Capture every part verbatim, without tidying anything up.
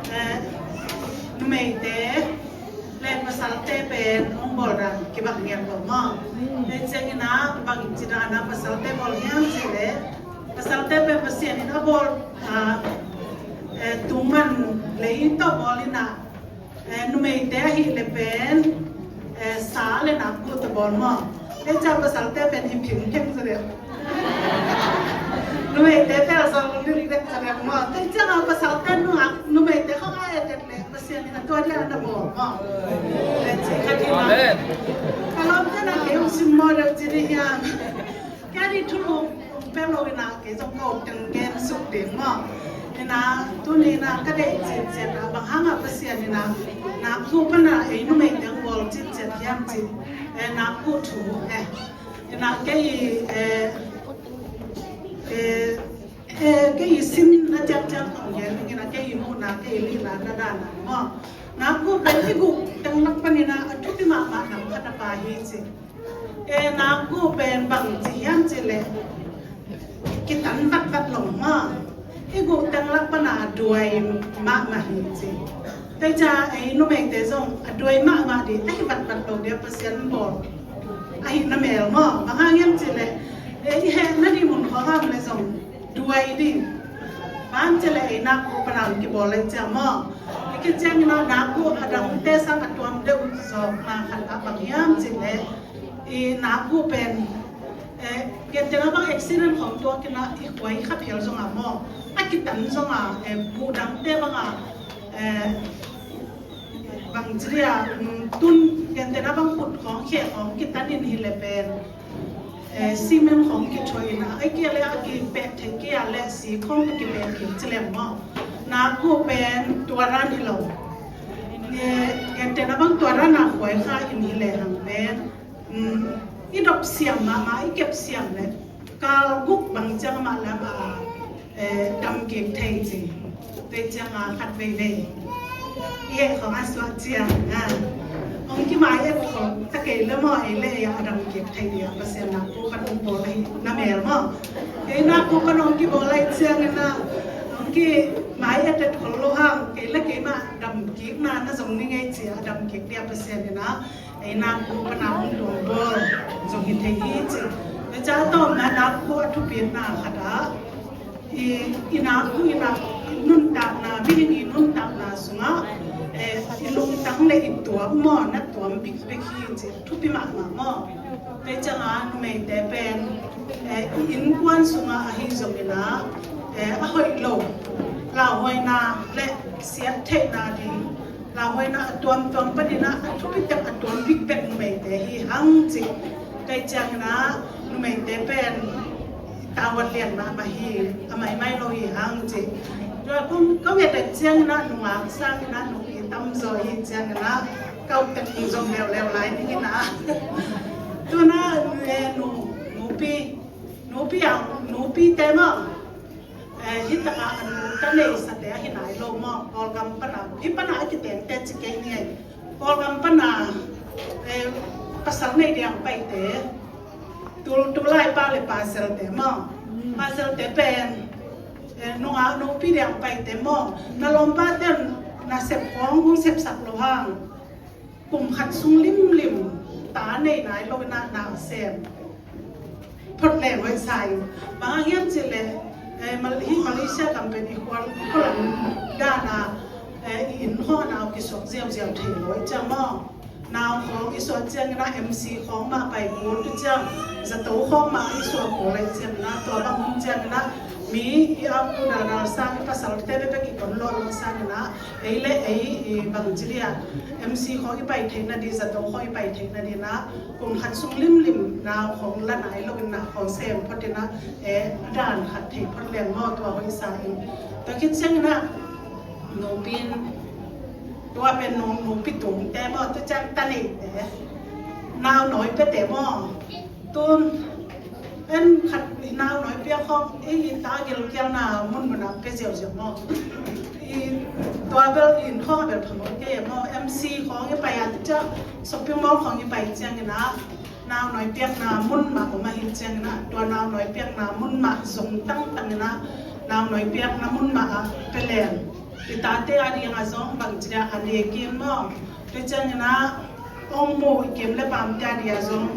Eh, numeite le pasalte pen hong bawl dan kibang ngiat lo maw. Tua ciangin ah bang ci dan a pasalte bawl hiam cih leh, pasalte pen Pasian in a bawl, ah, eh, tungman lei tawh bawl in ah, eh, numeite ahih leh pen, eh, sa le nakguh tawh bawl maw. Tua ciang pasalte pen hi phing pheng zaw deuh. Numeite pen sa lung ding dek zaw deuh maw. Tua ciang a pasalte nungak numeite khawng a et et leh Pasian in a tua dia na bawl maw. Tua ciang khat hi na. Amen. Ka lawmte na kei hong simmawh deuh ci ding hiam. Kei a ding thulu pek lo in ah kei zong ko teng gen suk ding maw. In ah tuni in ah ka deih ciatciat ah bang hang ah Pasian in ah nakguh pan a ei numeite hong bawl ciatciat hiam cih, eh, nakguh thu, eh. In ah kei, eh, eh, eh, kei i sin na ciamciam kong gen ding in ah kei i muhna kei i lihna na dan ah maw. Nakguh pen i guh teng lak pan in ah a thupi mahmah nam khat a pha hi ci. Eh, nakguh pen bang ci hiam cih leh kitan vatvat lo maw. I guh teng lak pan a duai mahmah hi ci. Tua ciang ei numeite zong a duai mahmah ding a hi vatvat lo ding a Pasian bawl ahihna mel maw. Bang hang hiam cih leh, eh, i hehna ding mun khawng ah om leh zong duai ding. Bang hang cih leh ei nakguh pan a hong kibawl lai ciang maw. I kiciang in ah nakguh a dangte sang a tuam deuh zawkna khat ah bang hiam cih leh, i nakguh pen, eh, gentehna bang accident khawng tuak in ah i khuai kha phial zong a maw, a kitan zong a, eh, guh dangte bang a, eh, bang ci dia, um, tun gentehna bang khut khawng khe khawng kitan in hi leh pen, eh, cement khawng kithuah in ah, a kia leh a kipek thei kia leh si khawng kipek kik ci leng maw. Nakguh pen tua dan hi lo. Eh, gentehna bang tua dan a khuai kha in hi leh hang pen, um, i dop siam mahmah, i kep siam leh kal guk bang ciang amah le amah, eh, dam kik thei ci. Tua ciang a khat veivei i heh khawng a suak ciang a, hong kimai et khol ta kei leh maw, ei leh ei a dam kik thei ding a Pasian nakguh pan hong bawl ahihna mel maw. Ei nakguh pan hong kibawl lai ciang in ah hong kimai et et khol lo hang, kei leh keimah dam kikna na zong ni ngei ci a dam kik ding a Pasian in ah ei nakguh pan a hong tuam bawl zong hi thei hi ci. Tua ciang a tawpna nakguh a thupitna khat ah i, i nakguh, i nak, i nuntakna, mihing i nuntakna sungah, eh, i lungtang le i tuam maw na tuam bikbek hi ci, thupi mahmah maw. Tua ciang a numeite pen, eh, i innkuan sungah ahi zongin ah, eh, a hoih lo lauhuaina le siat theihna ding lauhuaina a tuamtuam panin ah a thupi tak a tuam bikbek numeite hi hang ci. Tua ciangin ah numeite pen tavuan lian mahmah hi, a maimai lo hi hang ci. Tua kong, kong et et ciangin ah nungak sangin ah nupi tamzaw hi ciangin ah kau tek zong leuleu lai ding in ah. Tu-in ah, eh, nu, nupi, nupi a, nupite maw. Eh, hi takah a nu ta neisate ahi nai lo maw, Kawlgam pana, hi pana a kitengte ci kei ni ei. Kawlgam pana, eh, pasal nei ding a paite, tul, tulai pa le paselte maw. Paselte pen, eh, nungak nupi ding a paite maw. Na lawmpaten nasep khawng hong sepsak lo hang. Kum khat sung limlim ta nei nai lo in ah na sem phot leng hoih sa ing. Bang hang hiam cih leh, eh, Mal-, hih Malaysia gam pen i khual, i khual lam dan a, eh, i inn khawng a nau kisuak ziauziau thei lo i ciang maw. Nau khawng i suah ciangin ah M C khawng mah pai kul, tua ciang zato khawng mah i suah kul i ciangin ah, tua bang hun ciangin ah mi i apku dalna sang, i pasalte bekbek i kon lawh lo sangin ah, ei le ei i bang ci ding a, M C khawng i pai theihna ding, zato khawng i pai theihna ding ah, kum khat sung limlim nau khawng la nai lo in ah, khawng sem phot in ah, eh, a dan khat thei phot leng maw, tua hoih sa ing. Tua khit ciangin ah nupi in, tua pen nu, nupi tungte maw, tua ciang ta neite, nau nawi piate maw. Tun en khat i nau nawi piak khawng, i, i ta gilkialna munmun ah pia ziauziau maw. I tua bel i inn khawng a bel phamawh kei maw, M C khawng i pai a, tua shopping mall khawng i pai ciangin ah, nau nawi piakna mun mah om ahi ciangin ah, tua nau nawi piakna mun mah zong tangtang in ah, nau nawi piakna mun mah ah pia leng. I tate a ding a zong bangci dia a ding kim maw? Tua ciangin ah ong mu i kim le pamte a ding a zong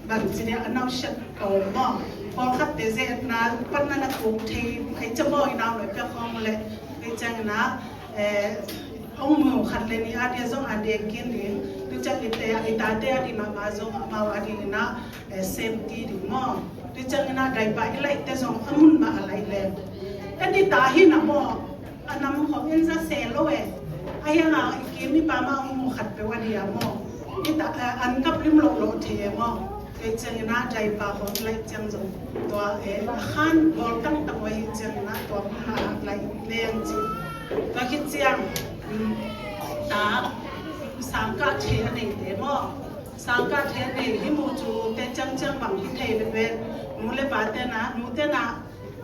bangci dia a nausiat ka om maw? Pawlkhatte ze-etna pan na na tuk thei ai ca maw, i nau noi pia khong le. Tua ciangin ah eh, ong mu khat le nih a ding a zong a ding kim ding. Tua ciang i te, i tate a ding mahmah zong amau a dingin ah eh, safety ding maw? Tua ciangin ah diaper i laihte zong a mun mah a laih leng. Tua i ta hi na maw? A nam khong en za se lo e. A hiang a i kim i pam a ong mu khat peuh a ding a maw? I ta, eh, an kap lim loh loh thei e maw? Tua ciangin ah diaper khong i laih ciang zong tua eh, a khan bawl tangtang uh ahi ciangin ah tua mun mah a laih leng ci. Tua khit ciang, um, ta sangkah thei a neite maw? Sangkah thei a nei hi mu cu te ciangciang bang hi thei le pen, nu le pate na, nute na,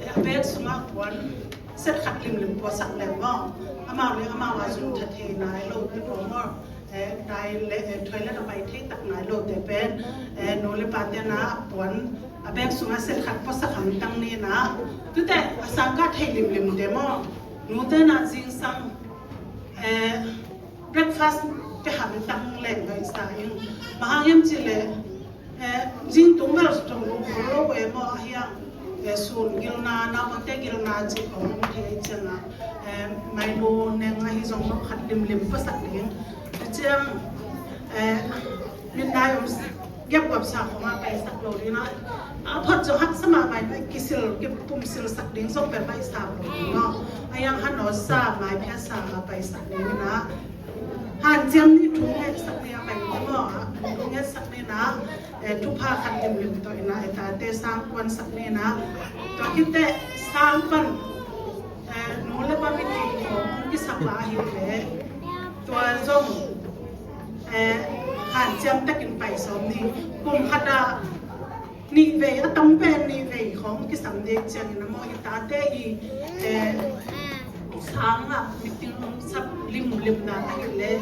eh, a bag sungah puan set khat limlim puasak leng maw? Amau le amau a zun tha thei nai lo te pawl maw? Eh, dai le, eh, toilet a pai thei tak nai lo te pen, eh, nu le pate na puan a bag sungah set khat puasak hamtang ni na. Tute a sangkah thei limlim te maw? Nute na zingsang, eh, breakfast pia hamtang leng ngaihsa ing. Bang hang hiam cih leh, eh, zing tung bel tung lo, lo e maw, a hiang, eh, sun gilna, naupangte gilna cih khong om thei ciangin ah, eh, Milo neng ahi zong lo khat limlim puasak ding. Tua ciang, eh, midnight om giap guap sa khong a paisak lo ding a. A phot zong haksa mahmah in kisil, kipumsil sak ding zong pen paisak lo ding maw? A hiang hanaw sa, maiphia sa a paisak ding in ah. Hanciam ni thu ngetsak ni a pai ni maw? Thu ngetsak ni na, eh, thupha khat limlim tawh in ah, eh, tate sang kuansak ni na. Tua khit teh sang pan, eh, nu le pa mitin khong kisak a hi leh tua zong, eh, hanciam takin pai sawm ni. Kum khat ah nih vei, a tam pen nih vei khong kisam ding ciangin a maw, i tate i, eh, sang ah mitin sap limlimna a hi leh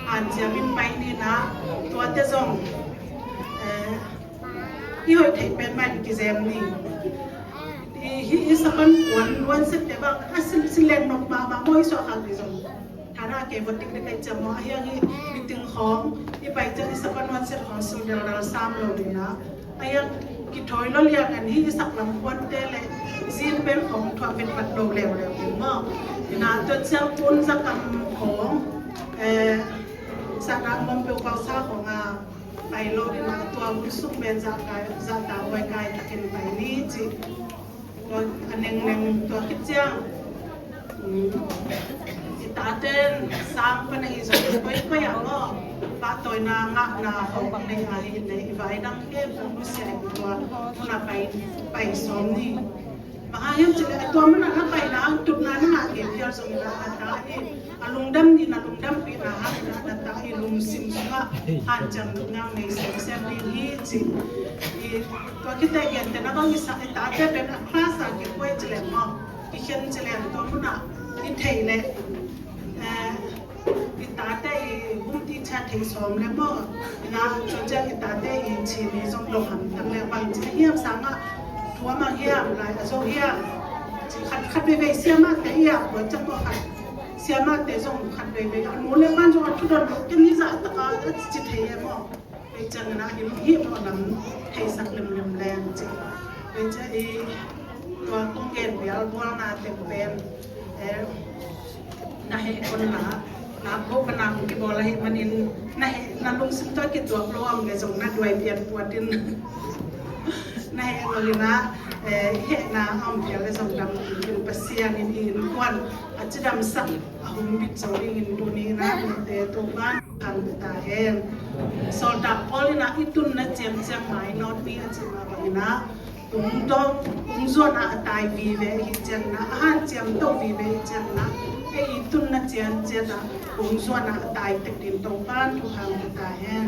hanciam in pai ni na. Tuate zong, eh, i hoih theih pen mah in kizem ni. I, hi, i sapan puan luan sette bang a sil, sil leng nok mahmah maw, i suak khak ni zong. Thana kei vot dik dik ai ciam maw, a hiang hi mitin khong i pai ciang i sapan luan set khong sil daldal sam lo ni na. A hiang kithawi lo liang an hi i sak lam puante le zin pen khong thuak vet vat lo leuleu ding maw? Ina tua ciang pun zakam khong, eh, sakna mawm peuh pau sa khong a pai lo ding a, tua hun sung pen zahkai, zahta huai kai takin pai ni ci. Tua a nengneng tua khit ciang, um, i taten sang pan a i zong koikoi a maw, pahtawina ngahna hong bang nei a hi nei, i vai dang khempeuh nusia i tua hun a pai, pai sawm ni. Bang hang hiam cih leh a tua mun a na paina hang tutna na ngah kei phial zong in a, na ta in a lungdam ni, na lungdampihna hang in a, na ta i lungsim sungah hanciam nang nei semsem ding hi ci. I tua khit teh gentehna bang i sak, i tate pen a class a kikuai ci leng maw, kikhen ci leng tua mun a i theih leh, eh, i tate i hum ti cha thei sawm le maw? Ina tua ciang i tate i chin i zong dong hamtang le bang ci hiam sang ah tua mang hiam, lai a zo hiam? Ci khat khat veivei siamahte i a kua ciang maw, khat siamahte zong khat veivei a nu le pan zong a thudon lo ken ni zah tak a ci thei e maw? Tua ciangin a him hih mawh lam theisak limlim leng ci. Tua ciang i tua kong gen bial bualna teng pen, eh, na heh kon la, na ko ka na kong kibawl ahih manin na heh, na lungsim tawh kituak lo om le zong na duai pian puatin na heh lo in a, eh, hehna a om pian le zong dam kik in Pasian in i innkuan a cidamsak a humbit zo dingin tuni in a nute Topa'n khang ta hen. Sawltak Paul in a i tunna ciamciam mainawt mi a cih mah bangin a, kungzuan a a tai vive i hih ciangin a, a hanciam to vive i hih ciangin a, ei i tunna cianciat a kungzuan a a tai tek ding Topa'n thupha hong pia ta hen.